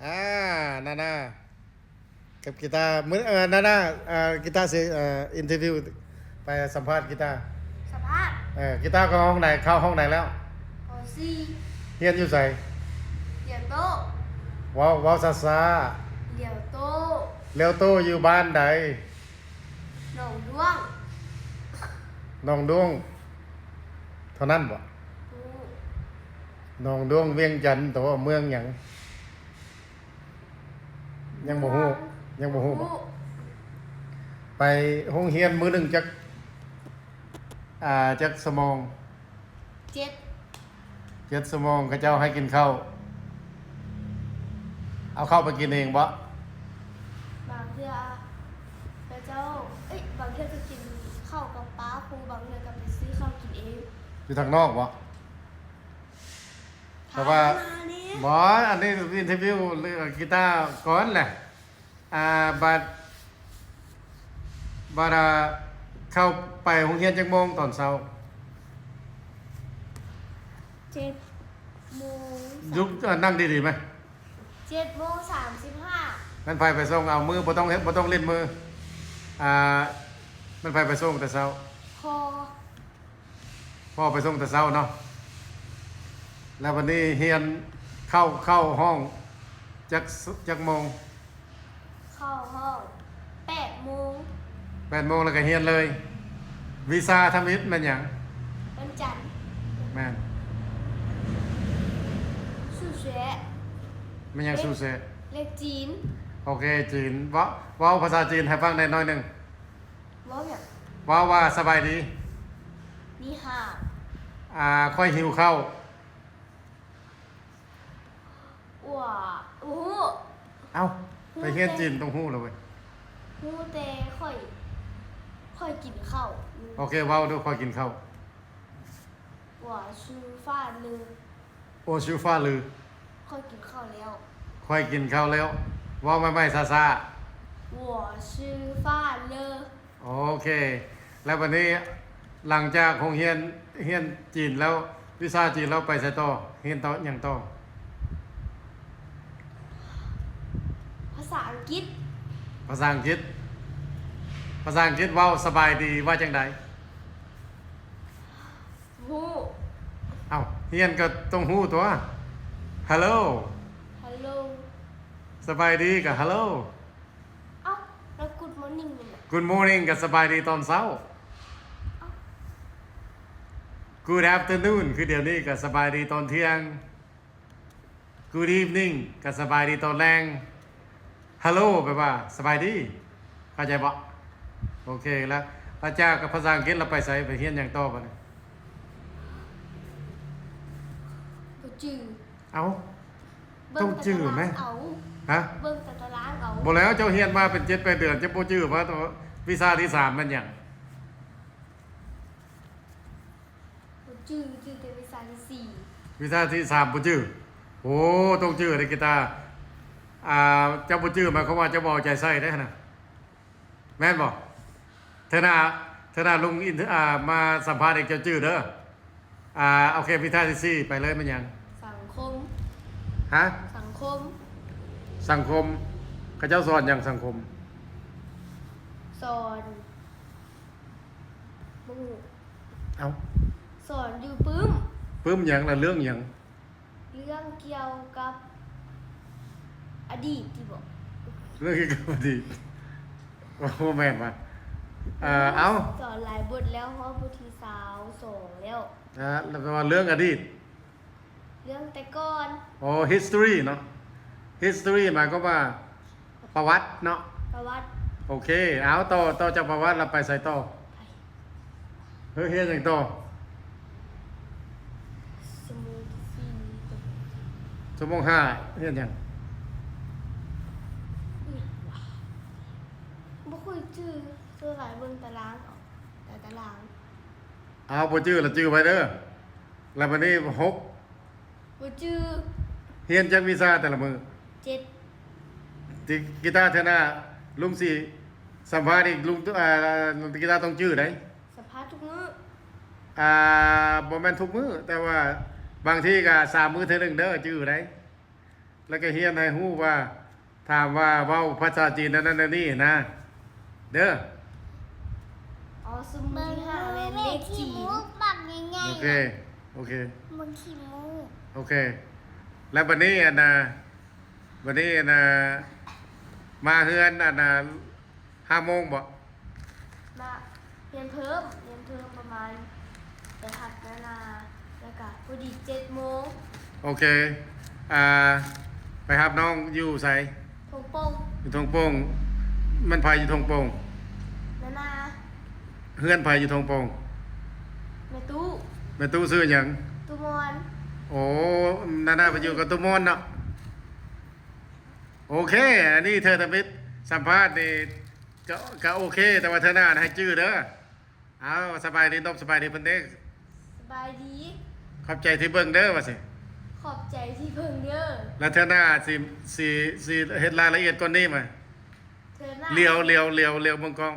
ອ່າ ນານາ ກັບກີຕາ ມື້ ເອີ ນານາ ເອີ ກີຕາຊິ ເອີ ອິນເຕີວິວ ໄປສຳພາດກີຕາ. ສຳພາດ? ເອີ ກີຕາເຂົ້າຫ້ອງໃດ? ເຂົ້າຫ້ອງໃດແລ້ວ? ປໍສີ່. ຮຽນຢູ່ໃສ? ຫຼຽວໂຕ້. ເວົ້າ ເວົ້າຊ້າໆ. ຫຼຽວໂຕ້. ຫຼຽວໂຕ້ຢູ່ບ້ານໃດ? ໜອງດ້ວງ. ໜອງດ້ວງເທົ່ານັ້ນບໍ? ໜອງດ້ວງວຽງຈັນ ແຕ່ວ່າເມືອງຫຍັງ? ຍັງບໍ່ຮູ້ ຍັງບໍ່ຮູ້ບໍ? ໄປໂຮງຮຽນມື້ໜຶ່ງຈັກ ອ່າ ຈັກຊົ່ວໂມງ? ເຈັດ. ເຈັດຊົ່ວໂມງ ເຂົາເຈົ້າໃຫ້ກິນເຂົ້າ. ເອົາເຂົ້າໄປກິນເອງບໍ? ບາງເທື່ອເຂົາເຈົ້າ ເອີຍ ບາງເທື່ອກໍກິນເຂົ້າກັບປ້າຄູ ບາງເທື່ອກໍໄປຊື້ເຂົ້າກິນເອງ. ຢູ່ທາງນອກບໍ? ແຕ່ວ່າ ຖາມມານີ້ ບໍ່ ອັນນີ້ອິນເຕີວິວ ເລື່ອງ ອາ ກີຕາກ່ອນແຫຼະ. ອ່າ ບັດ ບັດ ອ່າ ເຂົ້າໄປໂຮງຮຽນຈັກໂມງຕອນເຊົ້າ? ເຈັດໂມງ ຢຸດ ສາມ ເອີ ນັ່ງດີໆໄໝ? ເຈັດໂມງສາມສິບຫ້າ. ແມ່ນໃຜໄປສົ່ງ? ເອົາມື ບໍ່ຕ້ອງເຮັດ ບໍ່ຕ້ອງຫຼິ້ນມື. ອ່າ ແມ່ນໃຜໄປສົ່ງແຕ່ເຊົ້າ? ພໍ່. ພໍ່ໄປສົ່ງແຕ່ເຊົ້າເນາະ. ແລ້ວບັດນີ້ຮຽນເຂົ້າ ເຂົ້າຫ້ອງຈັກ ຈັກໂມງ? ເຂົ້າຫ້ອງແປດໂມງ. ແປດໂມງແລ້ວກໍຮຽນເລີຍ. ວິຊາທຳອິດແມ່ນຫຍັງ? ວັນຈັນ. ແມ່ນ. ສູເຊ. ແມ່ນຫຍັງ ເລກ ສູເຊ? ເລກຈີນ. ໂອເຄ ຈີນ. ເວົ້າ ເວົ້າພາສາຈີນໃຫ້ຟັງໄດ້ໜ້ອຍໜຶ່ງ. ເວົ້າຫຍັງ? ເວົ້າວ່າສະບາຍດີ. ນີ້ຮາວ. ອ່າ ຂ້ອຍຫິວເຂົ້າ. ວ່າ ບໍ່ຮູ້. ເອົ້າ ໄປຮຽນຈີນຕ້ອງຮູ້ແລ້ວເວີຍ. ຮູ້ແຕ່ຂ້ອຍ ຂ້ອຍກິນເຂົ້າ. ໂອເຄ ເວົ້າດູ ຂ້ອຍກິນເຂົ້າ. 我吃饭了. 我吃饭了. ຂ້ອຍກິນເຂົ້າແລ້ວ. ຂ້ອຍກິນເຂົ້າແລ້ວ. ເວົ້າໃໝ່ໆ ຊ້າໆ. 我吃饭了. ໂອເຄ ແລ້ວບັດນີ້ ຫຼັງຈາກໂຮງຮຽນ ຮຽນຈີນແລ້ວ ວິຊາຈີນແລ້ວ ໄປໃສຕໍ່? ຮຽນຕໍ່ຫຍັງຕໍ່? ພາສາອັງກິດ. ພາສາອັງກິດ. ພາສາອັງກິດເວົ້າສະບາຍດີວ່າຈັ່ງໃດ? ຮູ້. ເອົ້າ ຮຽນກໍຕ້ອງຮູ້ຕົວະ. Hello. Hello. ສະບາຍດີກໍ Hello. ເອົ້າ ແລ້ວ Good morning ນີ້ນະ? Good morning ກໍສະບາຍດີຕອນເຊົ້າ. ເອົ້າ Good afternoon ຄືດຽວນີ້ກໍສະບາຍດີຕອນທ່ຽງ. Good evening ກໍສະບາຍດີຕອນແລງ. Hello ແປວ່າສະບາຍດີ. ເຂົ້າໃຈບໍ່? ໂອເຄ ແລ້ວ ຫຼັງຈາກພາສາອັງກິດແລ້ວໄປໃສ? ໄປຮຽນຫຍັງຕໍ່ບັດນີ້? ບໍ່ຈື່. ເອົ້າ ເບິ່ງແຕ່ຕາລາງເອົາ. ຕ້ອງຈື່ແມະ. ຮະ? ເບິ່ງແຕ່ຕາລາງເອົາ. ບໍ່ແລ້ວ ເຈົ້າຮຽນມາເປັນເຈັດແປດເດືອນ ເຈົ້າບໍ່ຈື່ວ່າ ວິຊາທີສາມແມ່ນຫຍັງ? ບໍ່ຈື່ ຈື່ແຕ່ວິຊາທີສີ່. ວິຊາທີສາມບໍ່ຈື່. ໂອ້ ຕ້ອງຈື່ເດ້ ກີຕາ. ອ່າ ເຈົ້າບໍ່ຈື່ໝາຍຄວາມວ່າເຈົ້າບໍ່ເອົາໃຈໃສ່ເດ້ຫັ້ນນະ. ແມ່ນບໍ່? ເທື່ອໜ້າ ເທື່ອໜ້າລຸງອິນ ອ່າ ມາສຳພາດອີກ ເຈົ້າຈື່ເດີ. ອ່າ ໂອເຄ ວິຊາທີສີ່ ໄປເລີຍ ແມ່ນຫຍັງ? ສັງຄົມ. ຮະ? ສັງຄົມ. ສັງຄົມ ເຂົາເຈົ້າສອນຫຍັງສັງຄົມ? ສອນ ບໍ່ຮູ້. ເອົ້າ ສອນຢູ່ປຶ້ມ. ປຶ້ມຫຍັງລະ? ເລື່ອງຫຍັງ? ເລື່ອງກ່ຽວກັບອະດີດຕິບໍ? ເລື່ອງກ່ຽວກັບອະດີດ. ໂອ້ ແມ່ນຫວາ? ເອີ ເອົ້າ ສອນຫຼາຍບົດແລ້ວ ຮອດບົດທີຊາວສອງແລ້ວ. ອ່າ ແລ້ວແປວ່າເລື່ອງອະດີດ. ເລື່ອງແຕ່ກ່ອນ. ໂອ້ history ເນາະ. History ໝາຍຄວາມວ່າປະຫວັດເນາະ. ປະຫວັດ. ໂອເຄ ເອົາ ຕໍ່ ຕໍ່ຈາກປະຫວັດແລ້ວໄປໃສຕໍ່? ໄປ ເຮີ ຮຽນຫຍັງຕໍ່? ຊົ່ວໂມງທີສີ່. ຊົ່ວໂມງຫ້າ ຮຽນຫຍັງ? ອີ່ຫຍັງຫວາ? ບໍ່ຄ່ອຍຈື່ ສ່ວນຫຼາຍເບິ່ງຕາລາງເອົາ ແຕ່ຕາລາງ. ເອົາ ບໍ່ຈື່ລະຈື່ໄວ້ເດີ. ແລ້ວບັດນີ້ ຫົກ ບໍ່ຈື່. ຮຽນຈັກວິຊາແຕ່ລະມື້? ເຈັດ. ຕິ ກີຕາ ເທື່ອໜ້າລຸງຊິສຳພາດອີກ ລຸງ ອ່າ ກີຕາຕ້ອງຈື່ໄດ໋. ສຳພາດທຸກມື້. ອ່າ ບໍ່ແມ່ນທຸກມື້ ແຕ່ວ່າບາງທີກໍສາມມື້ເທື່ອໜຶ່ງເດີ ຈື່ໄດ໋. ແລ້ວກໍຮຽນໃຫ້ຮູ້ວ່າ ຖາມວ່າເວົ້າພາສາຈີນແນວນັ້ນແນວນີ້ນະ ເດີ. ອໍ ຊຸມທີຫ້າແມ່ນເລກຈີນ. ໂອເຄ ໂອເຄ ເບິ່ງຂີ້ມູກ. ໂອເຄ ແລ້ວບັດນີ້ອັນນ່າ ບັດນີ້ອັນນ່າ ມາເຮືອນອັນນ່າ ຫ້າໂມງບໍ? ມາ ຮຽນເພີ່ມ ຮຽນເພີ່ມປະມານ ໄປຮັບນານາ ແລ້ວກະພໍດີເຈັດໂມງ. ໂອເຄ ອ່າ ໄປຮັບນ້ອງຢູ່ໃສ? ທົ່ງໂປ່ງ. ຢູ່ທົ່ງໂປ່ງ. ແມ່ນໃຜຢູ່ທົ່ງໂປ່ງ? ນານາ. ເຮືອນໃຜຢູ່ທົ່ງໂປ່ງ? ແມ່ຕູ້. ແມ່ຕູ້ຊື່ຫຍັງ? ຕູ້ມ່ອນ. ໂອ້ ນານາໄປຢູ່ກັບຕູ້ມ່ອນເນາະ. ໂອເຄ ອັນນີ້ເທື່ອທຳອິດສຳພາດນີ້ ກໍ ກໍໂອເຄ ແຕ່ວ່າເທື່ອໜ້າໃຫ້ຈື່ເດີ. ເອົາ ສະບາຍດີ ນົບ ສະບາຍດີເພິ່ນເດ້. ສະບາຍດີ. ຂອບໃຈທີ່ເບິ່ງເດີ ວ່າຊິ. ຂອບໃຈທີ່ເບິ່ງເດີ. ແລ້ວເທື່ອໜ້າຊິ ຊິ ຊິເຮັດລາຍລະອຽດກວ່ານີ້ມາ. ເທື່ອໜ້າ ຫຼຽວ ຫຼຽວ ຫຼຽວ ຫຼຽວເບິ່ງກ້ອງ.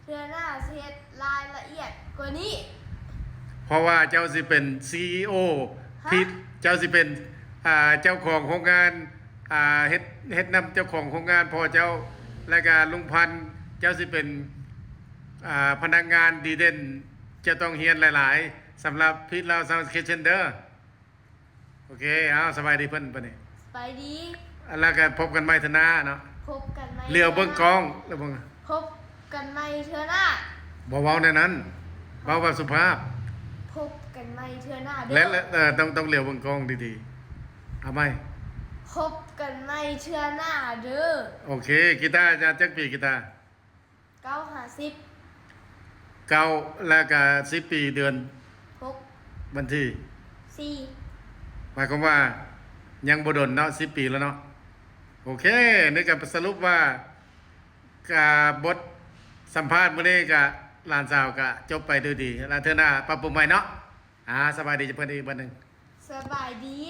ເທື່ອໜ້າຊິເຮັດລາຍລະອຽດກວ່ານີ້ ເພາະວ່າເຈົ້າຊິເປັນຊີອີໂອ ຮະ? ທີ່ເຈົ້າຊິເປັນ ອ່າ ເຈົ້າຂອງໂຮງງານ ອ່າ ເຮັດ ເຮັດນຳເຈົ້າຂອງໂຮງງານພໍ່ເຈົ້າ ແລະກະລຸງພັນ ເຈົ້າຊິເປັນ ອ່າ ພະນັກງານດີເດັ່ນ ເຈົ້າຕ້ອງຮຽນຫຼາຍໆ ສຳລັບ Peace Lao Sound Kitchen ເດີ. ໂອເຄ ເອົາ ສະບາຍດີເພິ່ນບັດນີ້. ສະບາຍດີ. ແລ້ວກໍພົບກັນໃໝ່ເທື່ອໜ້າເນາະ. ພົບກັນໃໝ່. ຫຼຽວເບິ່ງກ້ອງ ຫຼຽວເບິ່ງ. ພົບກັນໃໝ່ເທື່ອໜ້າ. ບໍ່ເວົ້າແນວນັ້ນ ເວົ້າແບບສຸພາບ. ພົບກັນໃໝ່ເທື່ອໜ້າເດີ. ແລະ ແລະ ເອີ ຕ້ອງ ຕ້ອງຫຼຽວເບິ່ງກ້ອງດີໆ. ເອົາໃໝ່. ພົບກັນໃໝ່ເທື່ອໜ້າເດີ. ໂອເຄ ກີຕາ ຈັກປີ ກີຕາ? ເກົ້າຫາສິບ. ເກົ້າ ແລ້ວກະສິບປີເດືອນ ຫົກ ວັນທີ ສີ່ ໝາຍຄວາມວ່າຍັງບໍ່ດົນເນາະ ສິບປີແລ້ວເນາະ. ໂອເຄ ນີ້ກະສະຫຼຸບວ່າ ກະບົດສຳພາດມື້ນີ້ກະ ຫຼານສາວກະຈົບໄປດ້ວຍດີ ແລ້ວເທື່ອໜ້າປັບປຸງໃໝ່ເນາະ. ອາ ສະບາຍດີເພິ່ນອີກບັດໜຶ່ງ. ສະບາຍດີ.